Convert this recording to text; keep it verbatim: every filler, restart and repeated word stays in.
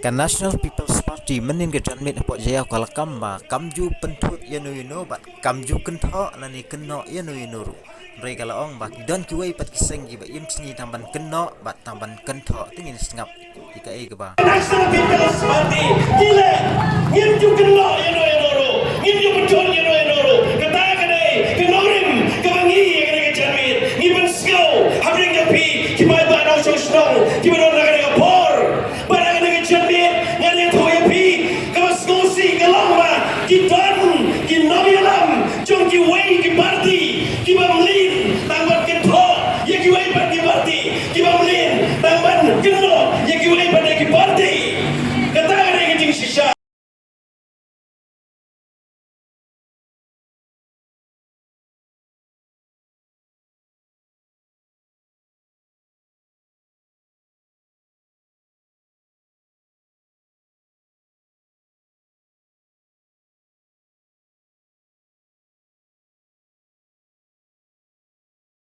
Ka National People's Party mynnin ka janmiet hapoh jylla ka la kam ba kam ju pynthut ïa no ïa no bad kam ju kynthoh lane kynnoh ïa no ïa no ruh. Hynrei ka la ong ba ki don kiwei pat ki seng kiba im sngi tang ban kynnoh bad tang ban kynthoh. Te ngin sngap ïa kaei kaba National People's Party ngi leh. Ngim ju kynnoh ïa no ïa no ruh, ngim ju pynthut ïa no ïa no ruh. Kata ka dei ka nongrim kaba ngi ïa kane ka janmiet ngi pynsngew hapdeng jong phi ki paidbah nongshong shnong kiba don ha kane ka por. Bad ha kane ka janmiet ngan ïathuh ïa phi kaba sngewsih ka long ba ki don